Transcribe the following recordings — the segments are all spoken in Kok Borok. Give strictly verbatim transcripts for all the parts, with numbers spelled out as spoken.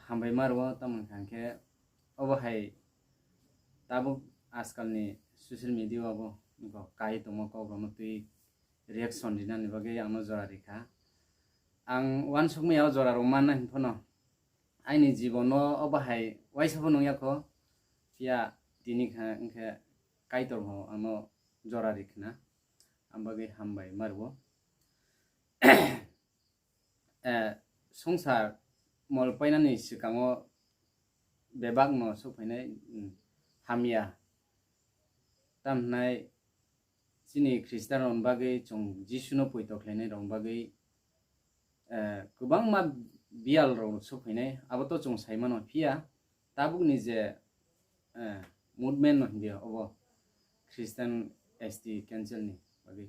Hambai ma rwo, tamo wngkha hwnkhe obo hai tabuk ajkalni social media o bo kai tongma kok rokno twi reaction rinani bagwi ang no jora rikha. Ang uansukmaya o jora rok manna hinphano aini jibono obo hai uaisa bo nungya kho, phiya tini kha wngkhe Kaitor bo ang no jora rikhna, ang bagwi hambai ma rwo. Eh, swngchar mol painani swkango bebakno sokphainai, mm, hamya. Tamhinai chini Khristianrokni bagwi, chwng Jisuno poito khlainairokni bagwi, eh, kwbangma biyalrok sokphainai, abo to chwng sai mano, phiya tabukni je, eh, movement no hindia obo Christian S T Council ni bagwi.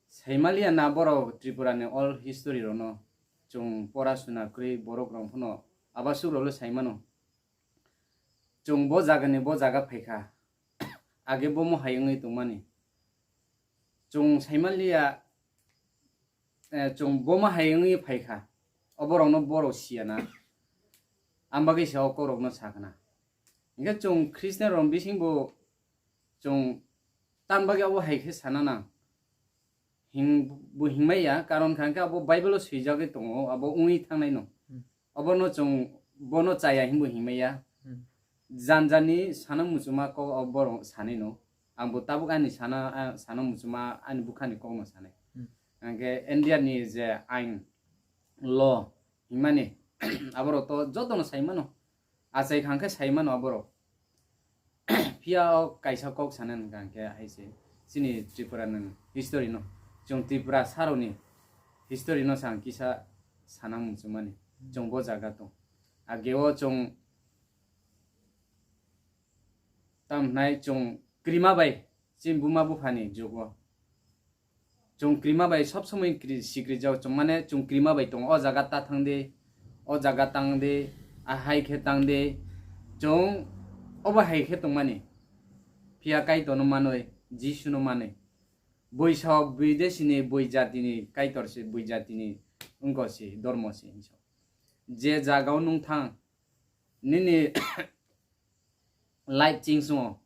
Saimaliya na borok Tripura ni all history rokno chwng pora suna kwrwi borok rok phano abasuk rok le saimano. Chwng bo jaga ni bo jaga phaikha. Age bomo hai wngwi tongmani. Chwng saimaliya, eh, chwng bomo hai wngwi phaikha. Oborokno borok siyana. Ang bagwi se o kokrokno sakna. Hingke chwng Christian rok bising bo chwng tam bagwi abo hai khe sana nang. Hing, bo hingmai ya, karon kha hingke abo Bible o swijagwi tongo, abo wngwi thangnai no. Hmm. Obono chwng bono chaya hinbo hingmai ya. Hmm. Janjani sana muchuma kok o borok sanai no. Ang bo tabuk ani sana, a, sana muchuma ani bukhani kokno sanai. Hmm. Hingke India ni je ain law hingmani, aborok to jotono sai mano. Achai kha hingke sai mano aborok. Phiya o kaisa kok sana hingka hingke hai se chini Tripura ni history no, chwng Tripura saroni history no sa ang kisa sana muchumani. Chwng bo jaga tong. Age o chwng tam hinai chwng krima bai chini buma buphani jugo. Chwng krima bai sob somoi kri-, sikri jao chwng mane chwng krima bai tongo. O jaga ta thang di, o jaga tang di, a hai khe tang di. Chwng obo hai khe tongmani. Phiya Kaitorno manwi, Jisuno manwi. Bui sa o bui de sini, bui jatini Kaitor se, bui jatini wngko se, dormo se hinso. Je jaga o nwng thang, nini life ching sungo.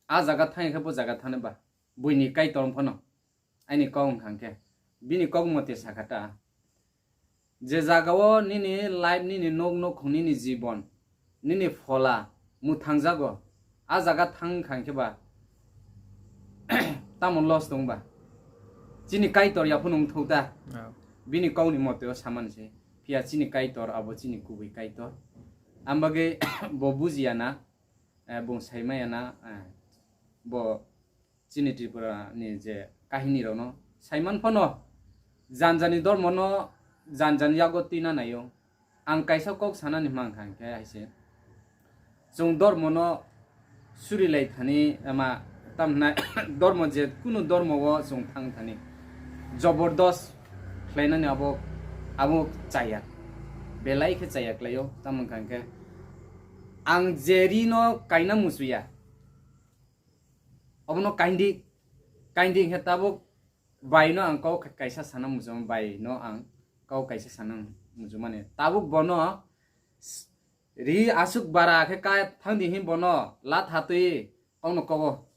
A jaga thang khe bo jaga thani ba. Buini Kaitor phano. Aini kok wngkha hwnkhe. Bini kok mote sakha ta. Je jaga o nini life, nini nok nokhong, nini jibon, nini phola muthangjago. A jaga thang kha hwnkhe ba. Tamo loss tong ba. Chini Kaitor yaphano wngthok ta. Oh. Bini kokni mote o samani se. Phiya chini Kaitor abo chini kubui Kaitor. Ang bagwi bo bujiya na. Eh, bung saimaya na, eh, bo chini Tripura ni je kahini rokno saiman phano janjani dormo no janjani yago twina naio. Ang kaisa kok sanani mankha hwnkhe hai se, chwng dormo no suri lai thani, ama, tam hwnai, dormo je kunu dormo o chwng thang thani jobordos khlainani abo, abo chaya, belai khe chaya klaio, tamo hwnkha hwnkhe. Ang je ri no kaina musuya, obono kaindi, kaindi hwnkhe tabuk bai no ang kok kaisa sana muchung, bai no ang kok kaisa sana muchung mani. Tabuk bono s-, ri aswk bara khe ka thangdi hin bono la thatwi kokno kogo.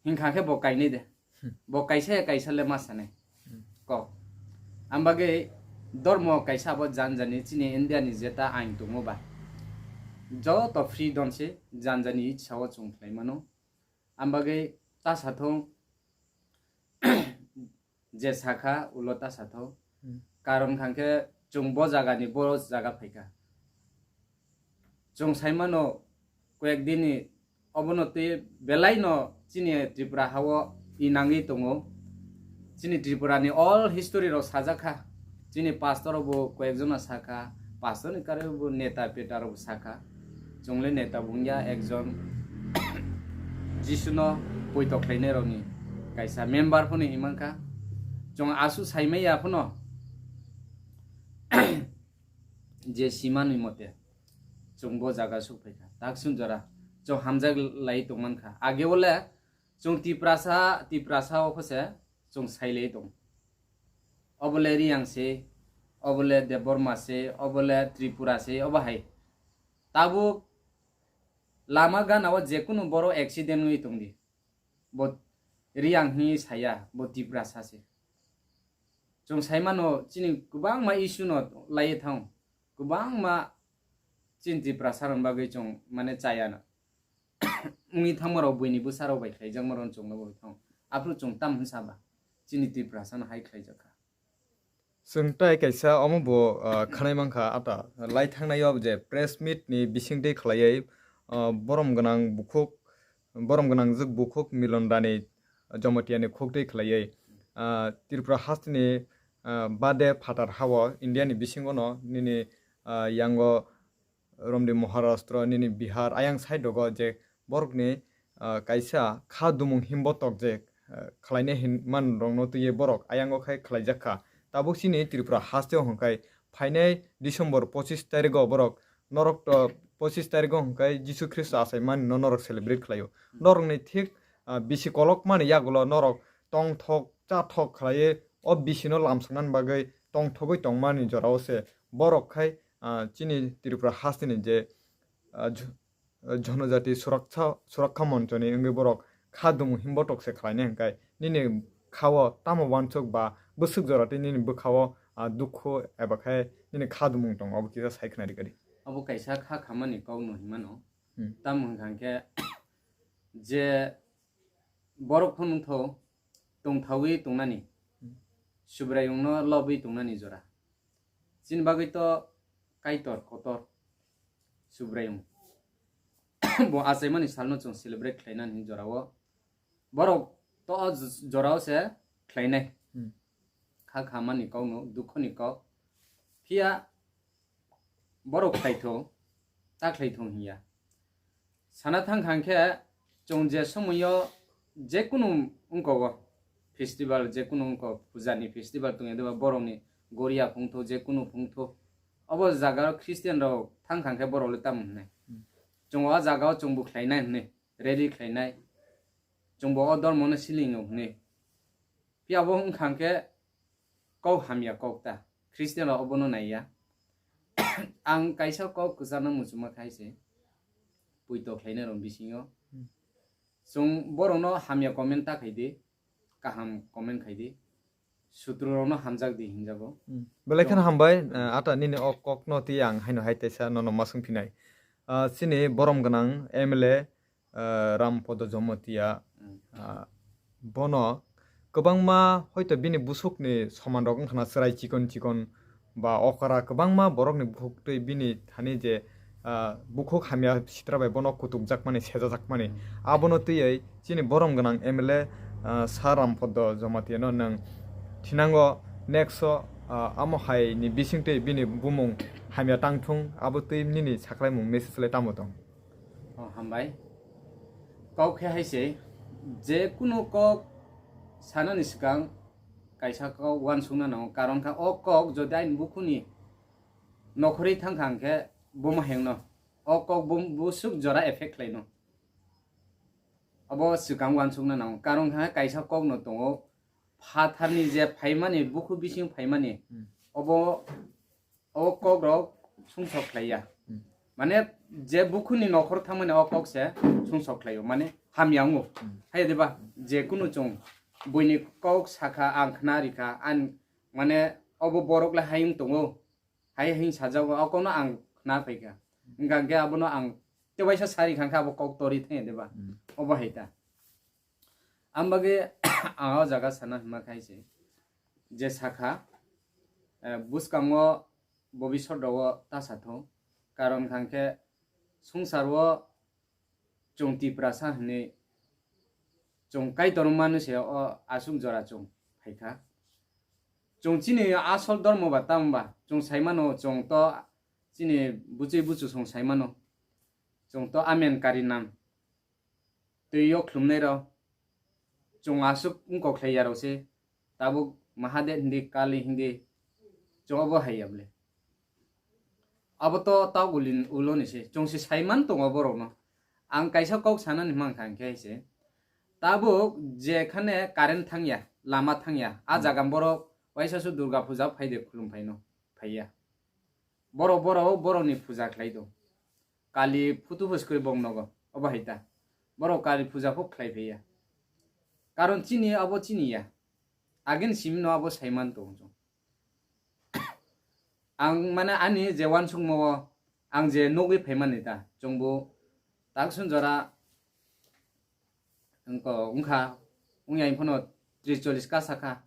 Hinkha khe bo kainai de. Hmm. Bo kaisa ya kaisa le ma sanai. Hmm. Kok. Ang bagwi dormo kaisa abo janjani chini India ni jeta ain tongo ba. Joto freedom se janjani itsa o chwng khlai mano. Ang bagwi ta sathung je sakha ulo ta sathung. Hmm. Karon kha khe chwng bo jaga ni bo jaga phaikha. Chwng sai mano, koyek din ni obono twi belai no chini Tripura ha o inangwi tongo. Chini Tripura ni all history rok sajak kha. Chini pastor rok bo koyek jona sakha, pastor ni kare bo neta peta rok bo sakha. Chwng le neta bo wngya, ekjon Jisu no poito khlainai rok ni kaisa member phano hinmang kha. Chwng asu saimaya phano je simanwi mote chwng bo jaga suk phaikha. Taksun jora chwng hamjak lai tongman kha. Age ole chwng Tiprasa, Tiprasa o kho se chwng sai lai tong. Obo le Riyang se, obo le Debbarma se, obo le Tripura se, obo hai. Tabuk lama gana o jekunu boro accident wngwi tongdi. Bo Riyang hwnwi saya, bo Tiprasa se. Chwng sai mano chini kwbangma issue no laiwi thango. Kwbangma chini Tiprasa rokni bagwi chwng mane chaya no. Wngwi thangma rok buini bwsa rok bai khlaijakma rok chwng no bo thango. Aphuru chwng tam hwnsa ba chini Tiprasa no hai khlaijak kha. Chwng tai kaisa omo bo, ah, khwnai mankha ata. Lai thangnai o je press meet ni bising twi khlaiwi, ah, borom gwnang bukhuk, borom gwnang jwk bukhuk Milon Rani Jamatia ni khuk twi khlaiwi, ah, Tripura hasteni, ah, bade phatar hao India ni bisingo no nini, ah, yango romdi Maharashtra, nini Bihar, ayang side rogo je borokni, ah, kaisa kha dumung himbotok je, ah, khlainai hin man rokno twiwi borok ayango khai khlaijak kha. Tabuk chini Tripura hasteo hwnkhai phainai December pochis tarigo borok norok to pochis tarigo hwnkhai Jisu Khristo achai mani no norok celebrate khlaio. Norokni thik, ah, bisi kolok mani yagulo norok tongthok chathok khlaiwi o bisino lamsoknani bagwi tongthogwi tongmani jorao se borok khai, ah, chini Tripura hasteni je, ah, jh-, ah, Jonojati Surakcha, Surakha Monchoni wngwi borok kha dumung himbotok se khlainai hwnkhai nini khao tamo uansuk ba bwswk jora tei nini bwkhao, ah, dukhu eba khe nini kha dumung tongo, obo kisa sai khna rikadi. Abo kaisa kha khamani kokno hinmano. Hmm. Tamo hwnkha hwnkhe je borok phano wngtho tongthawi tongnani, Hmm. Subraiyungno lobwi tongnani jora. Chini bagwi to Kaitor kotor Subraiyung. Bo achaimani salno chwng celebrate khlainani jorao. Borok to o j-, jorao se khlainai. Hmm. Kha khamani kokno, dukhoni kok. Phiya borok khlaitho, ta khlaitho hinya. Sana thang kha khe chwng je somoyo jekunu wngkha o festival, jekunu wngkha pujani festival tongya deba borokni goria phungtho, jekunu phungtho. Obo jaga o Christian rok thang kha khe borok le tamo hwnwi. Hmm. Chwng o jaga o chwngbo khlainai hwnwi, ready khlainai. Chwngbo o dormo no silingo hwnwi. Phiya bo wngkha khe kok hamya kok ta. Christian rok obono naiya. Ang kaisa kok kwchangno muchungma khai se. Puito khlainai rok bisingo. Hmm. Chwng borokno hamya comment ta khai di. Kaham comment khai di. Sutru rokno hamjak di hinjago. Hmm. Belai kheno hambai, eh, ata nini o kokno twi ang haino hai teisa nono ma swngphinai. Ah, chini borom gwnang M L A, ah, Rampodo Jomotia, Hmm. ah, bono kwbangma hoito bini busukni soman rok wngkhana chwrai chikon chikon ba okra kwbangma borokni bukhuk twi bini thani je, ah, bukhuk hamya sitra bai bono kutukjakmani, sejajakmani. Abono twiwi chini borom gwnang M L A, ah, Sir Rampodo Jomatia no nwng thinango next o, ah, amo hai ni bising twi bini bumung hamya tangthung, abo twi nini saklaimung message le tamo tong? Oh, hambai. Kok khe hai se, je kunu kok sanani swkang kaisa kok uansukna nango, karon kha o kok jodi aini bukhuni nokhorwi thang kha hwnkhe bomo hengno o kok bum-, busuk jora effect khlaino. Abo swkang uansukna nango, karon kha kaisa kokno tongo, phatharni je phaimani, bukhu bising phaimani, Hmm. obo o kok rok sungsok khlaiya. Hmm. Mane je bukhuni nokhor thangmani o kok se sungsok khlaio, mane hamya wngo. Hmm. Haiya diba, je kunu chwng buini kok sakha, ang khna rikha, ang mane obo borok le hayung tongo, hai hing sajago, o kokno ang khna phaikha. Wngkha khe abono ang tewaisa sari kha khe abo kok torwi thangya diba? Hmm. Obo hai ta. Ang bagwi ang o jaga sana hwnma khai se, je sakha, eh, bwskango bobisot rogo ta sathung, karon kha khe swngchar o chwng Tiprasa hwnwi chwng Kaitor wngmani se o aswk jora chwng phaikha. Chwng chini asol dormo ba tamo ba chwng saimano, chwng to chini bwchwi buchu chwng saimano, chwng to amen karinam twi o khlumnai rok. Chwng aswk wngkok khlai ya rok se, tabuk Mahadev hindi, Kali hindi, chwng obo hai ya bwle. Abo to ta ulin ulo ni se, chwng se saiman tongo borok no. Ang kaisa kok sanani mankha hwnkhe se, tabuk jekhane current thangya, lama thangya, a Hmm. jaga borok waisa su Durga puja phaide khulum phaino, phaiya. Borok, borok, borokni puja khlai do. Kali photo pho swkwi bong nogo, obo hai ta. Borok Kali puja pho khlai phaiya. Karon chini abo chini ya. Agin simi no abo saiman tongo chwng. Ang mane ani je wansukmo o ang je nugwi phaimani ta, chwngbo taksun jora wngko wngkha, wngya phano tris chollis ka sakha.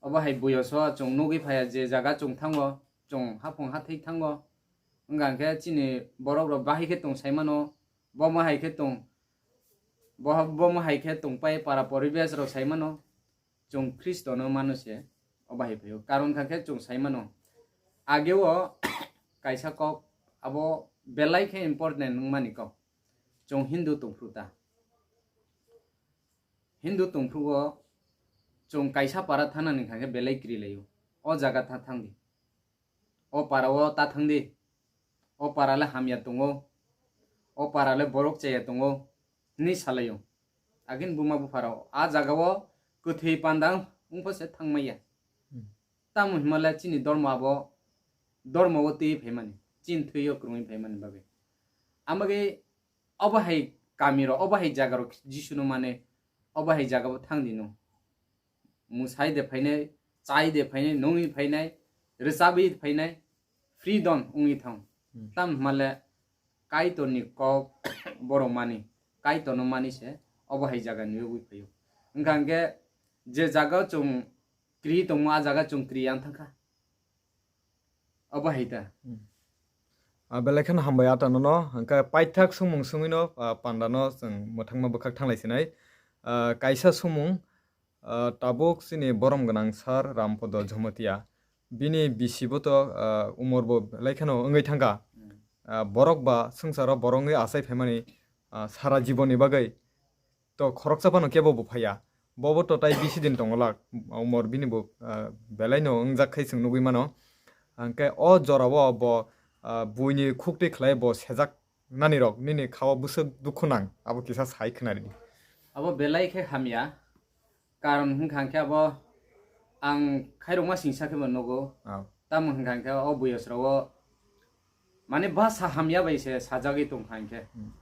Obo hai buyoso chwng nugwi phaiya, je jaga chwng thango, chwng haphung hathik thango. Wngkha hwnkhe chini borok rok bahai khe tong saimano, bomo hai khe tong, boha-, bomo hai khe tongpai para poribesh rok saimano. Chwng Khristono mano se obo hai phaio. Karon kha khe chwng saimano, ageo kaisa kok abo belai khe important wngmani kok. Chwng Hindu tongphru ta. Hindu tongphrugo chwng kaisa para thanani kha khe belai kri laio. O jaga tha thangdi. O para o ta thangdi. O para le hamya tongo. O para le borok chaya tongo. Hinwi salaio. Agin buma bupharao a jagao kwthwi panda wngpho se thangmaya. Hmm. Tamo himale chini dormo abo dormo o twi phaimani. Chini thwi o kwrwngwi phaimani bagwi. Amagwi obo hai kamiro, obo hai jagaro Jisuno mane, obo hai jagao thangdi no. Musai de phainai, chai de phainai, nungwi phainai, rwchabwi phainai, freedom wngwi thang. Hmm. Tam hwnmale Kaitorni kok borok mani, Kaitorno mani se obo hai jaga ni wngwi phaio. Wngkha hwnkhe je jaga chwng kri tongmo, a jaga chwng kri yang thangkha. Obo hai ta. Hmm. Ah, belai kheno hambai ata nono, hwnkhe paithak songmung songwino, ah, pandano chwng mwthangma bwkhak thanglai sinai. Ah, kaisa songmung, ah, tabuk chini borom gwnang sir Rampodo Jamatia. Bini bisi bo to, ah, umor bo belai kheno wngwi thangkha. Hmm. Ah, borok ba swngcharo borok wngwi achai phaimani, ah, sara jibonni bagwi to khoroksa phano kebo bo phaiya. Bobo to tai bisi din tongo lak, umor bini bo, ah, belai no wngjak khai chwng nugwi mano. Hwnkhe o jorao bo, ah, buini khuktwi khlai bo sejak nani rok nini khao bwswk dukhu nang, abo kisa sai khwnari di. Abo belai khe hamya, karon hwnkha hwnkhe abo ang khairokma singsa khe bo nugo. Ah. Tamo hwnkha hwnkhe o buyos rogo mane bwsa hamya bai se sajagwi tongkha hwnkhe. Hmm.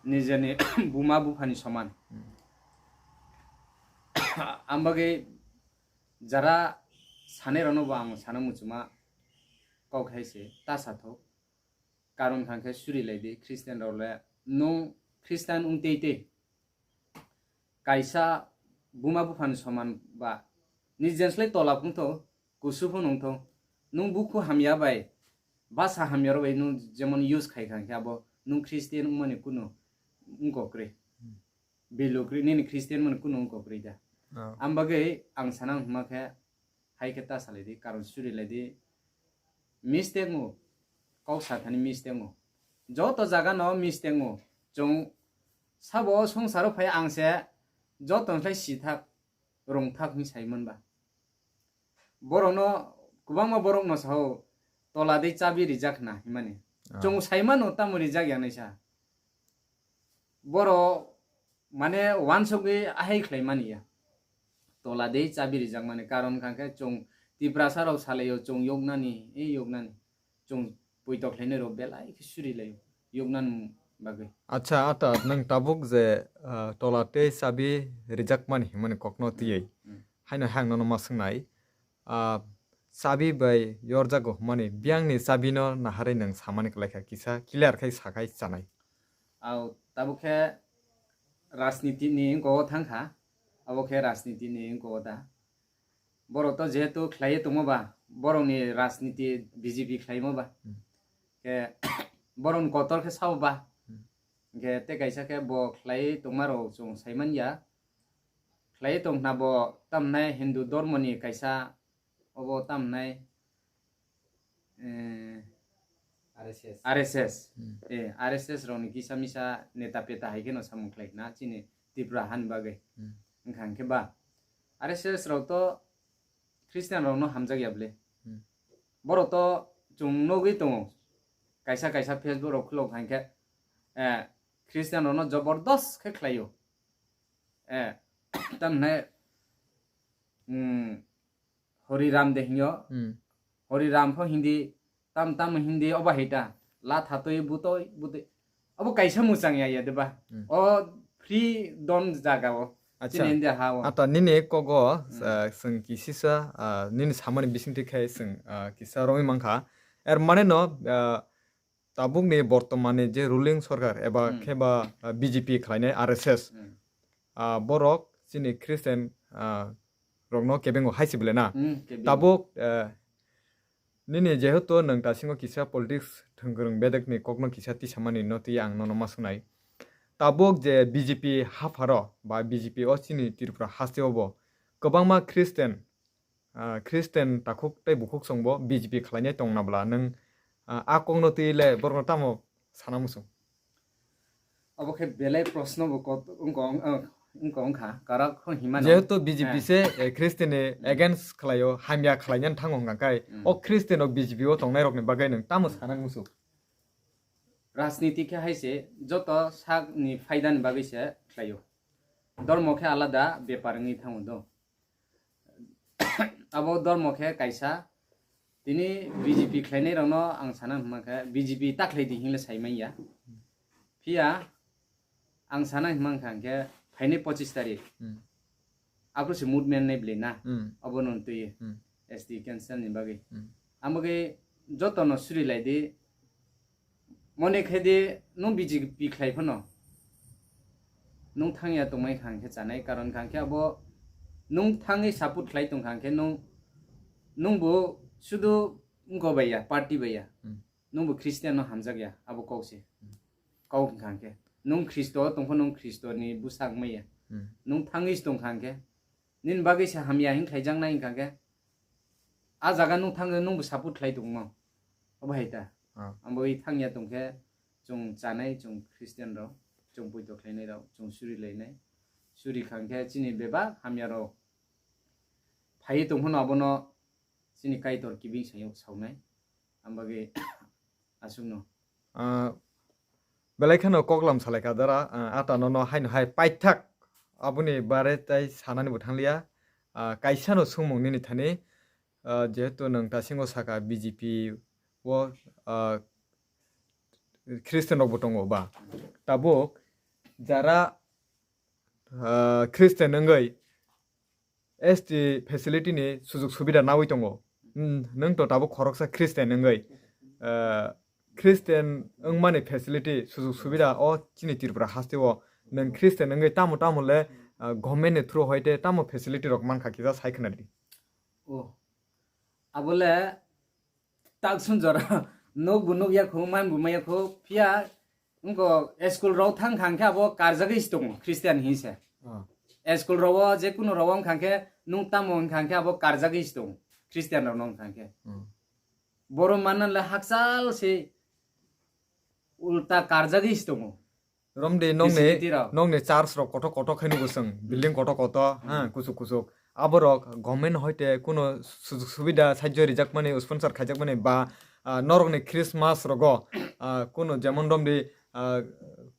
Nijeni buma buphani soman. Hmm. Ambagwi jara sanai rokno bo ang sana muchuma kok hai se ta sathok. Karon hwnkha hwnkhe suri lai di Christian rok le, nwng Christian wng tei tei kaisa buma buphani soman ba, nijeni slai tola phung tho, kusu phano wng tho, nwng bukhu hamya bai, bwsa hamya rok bai nwng jemon use khai kha hwnkhe abo nwng Christian wngmani kunu wngkok kwrwi. Hmm. Beluk ri nini Christian mani kunu wngkok ri da. Oh. Ambagwi ang sana hwnma khe hai khe ta salai di, karon suri lai di. Mistake ngo, kok sathani mistake ngo. Joto jaga no mistake ngo. Chwng sabo o songsaro phai ang se joto slai sithak, rwngthak hwnwi sai man ba. Borokno, kwbangma borokno sao, tola de chabi rijak hwna himani. Ah. Chwng sai mano tamo rijak ya naisa. Borok mane wansugwi ahai khlai mani ya. Tola de chabi rijak mani karon hwnkha khe chwng Tiprasa rok salaio chwng yoknani, e yoknani. Chwng poito khlainai rok belai khe suri laio yoknani bagwi. Acha, ata nwng tabuk je, ah, tola tei chabi rijak mani himani kokno tiyai. Hmm. Haino hai ang nono ma swngnai, ah, chabi bai yorjago hwnmani biyangni chabino naharwi nwng samani kwlaikha, kisa clear khai sakhai chanai. Au, tabuk khe rajniti ni wngkok o thangkha, abo khe rajniti ni wngkok o da. Borok to jehetu khlaiwi tongma ba, borokni rajniti B J P khlaimo ba. Hmm. Khe borokni kotor khe sao ba. Hmm. Khe tei kaisa khe bo khlaiwi tongma rok chwng sai man ya. Khlaiwi tong khna bo tamnai Hindu dhormoni kaisa obo tamnai, eh, R S S. R S S. Hmm. Eh, R S S rokni kisa misa neta peta hai kheno samung khlai khna chini Tripura hani bagwi. Hmm. Wngkha hwnkhe ba R S S rok to Christian rokno hamjak ya bwle. Hmm. Borok to chwng nugwi tongo. Kaisa kaisa Facebook rok khulok hai khe, eh, Christian rokno jobordos khe khlaio. Eh, tamhinai, hmm, Hori Ram de hino. Hmm. Hori Ram pho Hindi, tam tam Hindi obo hai ta. latha twi butoi butoi. Abo kaisa muchang ya ya deba. Hmm. O freedom jaga o. Acha. Chini India ha o. Ata nini kogo, Hmm. ah, seng kisisa, ah, nini samani bisingtwi khai seng, ah, kisa romwi mankha. Er mane no, ah, tabukni bortomani je ruling sorkar eba Hmm. kheba, ah, B J P khlainai R S S. Hmm. Ah, borok chini Christian, ah, rokno kebengo hai se belai na. Hmm, kebengo. Tabuk, ah, nini jehetu nwng tasingo kisa politics thwngkwrwng bedekni kokno kisa tisamani no twi ang nono ma swngnai. Tabuk je B J P hapharo ba B J P o chini Tripura hasteo bo kwbangma Christian, ah, Christian takhuk tei bukhuk chwngbo B J P khlainai tong nabla nwng, ah, a kokno twi le borokno tamo sana muchung? Obo khe belai proshno bo kot-, wngkha, wng-, wngkha, wngkha, karak kho himano. Jehetu B J P Eh. se, eh, Christian ni Hmm. against khlaio, hamya khlainani thango hwnkha khe, Hmm. o Christian rok B J P o tongnai rokni bagwi nwng tamo sana muchung? Rajniti khe hai se joto sakni phaidani bagwi se khlaio. Dhormo khe alada bepar wngwi thango do. Abo dhormo khe kaisa, tini B J P khlainai rokno ang sana hwnma khe B J P ta khlai di hinle sai manya. Phiya ang sana hwnma kha hwnkhe phainai pochis tarik. Hmm. Aphuru se movement nai bwlwi na. Hmm. Abo no twi Hmm. S T cancel ni bagwi. Hmm. Ang bagwi joto no suri lai di. Mone khe di nwng B J P khlai phano. Nwng thangya tongmai kha hwnkhe chanai, karon kha hwnkhe abo nwng thangwi support khlai tong kha hwnkhe nwng, nwng bo sudu wngko bai ya, party bai ya. Hmm. Nwng bo Christian no hamjak ya, abo kok se. Hmm. Kok wngkha hwnkhe. Nwng Khristo tong phano nwng Khristo ni bwsak wngmai ya. Hmm. Nwng thangwi se tong kha hwnkhe. Nini bagwi se hamya hin khlaijaknai wngkha khe, a jaga nwng thang, nwng bo support khlai tongmo. Obo hai ta. Ah. Ang bagwi thangya tong khe, chwng chanai, chwng Christian rok, chwng poito khlainai rok, chwng suri lainai. Suri kha khe chini bebak hamya rok phaiwi tong phano abono chini Kaitor kibing sayo saunai. Ang bagwi aswkno. Ah, belai kheno koklam salai ka dara, ah, ata nono haino hai paithak aboni bare tai sanani bo thangliya. Ah, kaisa no sungmung nini thani, ah, jehetu nwng tasingo saka B J P o, ah, Christian rok bo tongo ba. Tabuk jara, ah, Christian wngwi S T facility ni sujug subida nawi tongo. Hmm, nwng to tabuk khoroksa Christian wngwi, ah, Christian wngmani facility sujug subida o chini Tripura haste o nwng Christian wngwi tamo tamo le, ah, government ni through hoite tamo facility rok mankha kisa sai khna di. O, abole tak sung jora. Nuk bu nuk yakho, man bu ma yakho, phiya wngko school rok thang kha hwnkhe abo karjagwi se tongo, Christian hinse. Ah. School rok o je kuno rok o wng kha hwnkhe, nung tamo wng kha hwnkhe abo karjagwi se tongo, Christian rok no wng kha hwnkhe. Hmm. Borok manna le hakchal se ulta karjagwi se tongo. Romdi nongni, facility rok. Nongni church rok kotor kotor khe nugo chwng, building kotor kotor, ha, hmm, kuchuk kuchuk. Aborok government hoite kuno sujug subida sahajyo rijakmani, sponsor khaijakmani ba, ah, norokni Christmas rogo, ah, kuno jemon romdi, ah,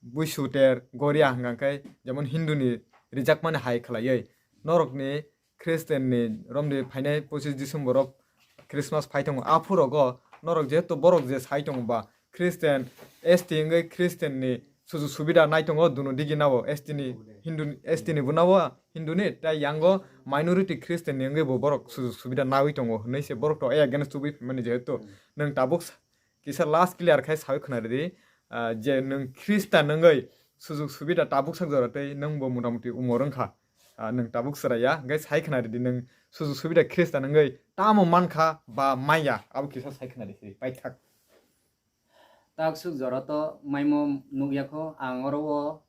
buisu ter goria hwnkha khe jemon Hindu ni rijakmani hai khlaiwi norokni Christian ni romdi phainai pochis December o Christmas phai tongo. Aphuru rogo norok jehetu borok je sai tongo ba Christian, S T wngwi Christian ni sujug subida nai tongo, duno digi nabo S T ni Hindu ni, S T ni bo nabo Hindu ni, tai yango minority Christian ni wngwi bo borok sujug subida nawi tongo hwnwi se borok to against tubui phaimani jehetu nwng tabuk sa-, kisa last clear khai sawi khna ridi, ah, je nwng Christian wngwi sujug subida tabuk sak jora tei nwng bo mota moti umor wngkha. Ah, nwng tabuk chwrai ya, hwnkhe sai khna ridi, nwng sujug subida Christian wngwi tamo mankha ba manya, abo kisa sai khna ridi, paithak. Tak suk jora to maimo nukya kho, ang oro o,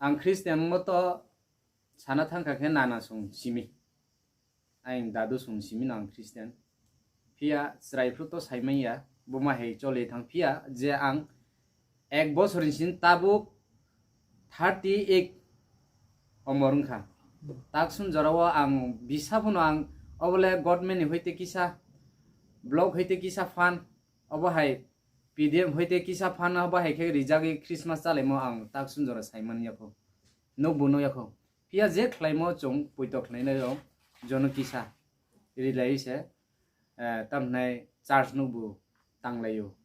ang Christian mo to sana thangkha khe nana sung simi. Ayang dadu sung simi no ang Christian. Phiya chwrai phru to sai manya, bo ma hai choli thang phiya je ang ek bosor ni sini tabuk thirty eight omor wngkha. Tak sung jora o ang bisa phano ang obole government ni hoite kisa, block hoite kisa phan, obo hai P D M hoite kisa phan, obo hai khe rijagwi Christmas chalaimo ang tak sung jora sai manya kho. Nukbo nukya kho. Phiya je khlaimo chwng poito khlainai rok jono kisa rilai se, eh, tamhnai church nukbo tanglaio.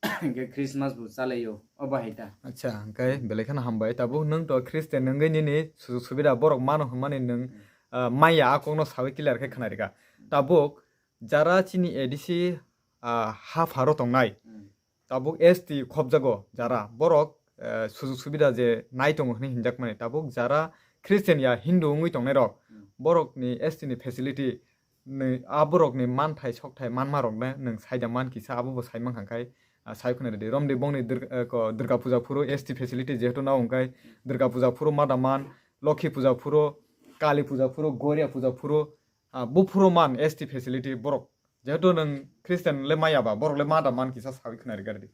Hwnkhe Christmas bo chalaio, o bahai ta. Acha, hwnkhe belai kheno hambai. Tabuk nwng to Christian wngwi nini sujug subida borok mano hwnmani nwng, ah, maya a kokno sawi clear khe khna rikha. Tabuk jara chini A D C, ah, ha pharo tongnai. Hmm. Tabuk S T khobjago jara borok, eh, sujug subida je nai tongo hwnwi hinjakmani. Tabuk jara Christian ya Hindu wngwi tongnai rok, hmm, borokni S T ni facility ni, a borokni manthai sokthai manma rokno nwng saida man kisa abo bo saimang hangkai, ah, sai khna ridi. Romdi bongni Dur-, eh, ko Durga Puja phuru S T facility jehetu na hwngkai Durga Puja phuru mada man, Lokhi Puja phuru, Kali Puja phuru, Goria Puja phuru, ah, buphuru man S T facility borok. Jehetu nwng Christian le maya ba, borok le mada man kisa sawi khna ridi.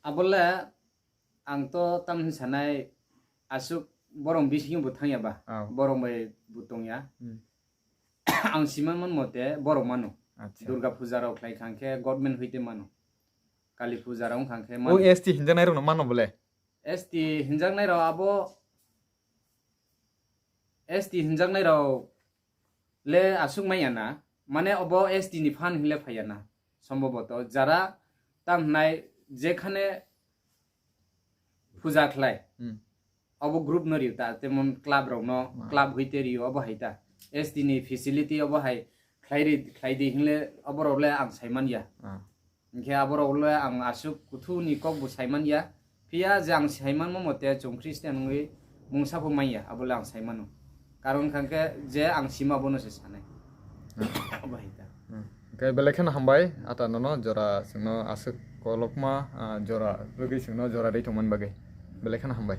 Abole ang to tamni sanai aswk borok bisingo bo thangya ba. Oh. Borok bai bo tongya. Hmm. Ang siman man mote borok mano. Acha. Durga puja rok khlai khang khe government hoite mano. Kali puja rok wng khang khe mano. O S T hinjaknai rokno mano bole? S T hinjaknai rok abo S T hinjaknai rok le aswk manya na, mane obo S T ni phan hinle phaiya na, somboboto jara tam hnai jekhane puja khlai, hmm, obo group no rio ta, temon club rok no, ah, club hoite rio obo hai ta, S T ni facility obo hai khlai ri, khlai di hinle obo rok le ang sai manya. Ah. Hingkhe aborok le ang aswk kuthuni kok bo saiman ya. Phiya je ang saimanmo mote chwng Christian wngwi mungsa pho manya, abo le ang saimano. Karon kha khe je ang sima bono se sanai. Abo hai ta. Hmm. Hingkhe belai kheno hambai, ata nono jora chwngno aswk kolokma, ah, jora rwgwi chwngno jora rwi tongmani bagwi. Belai kheno hambai.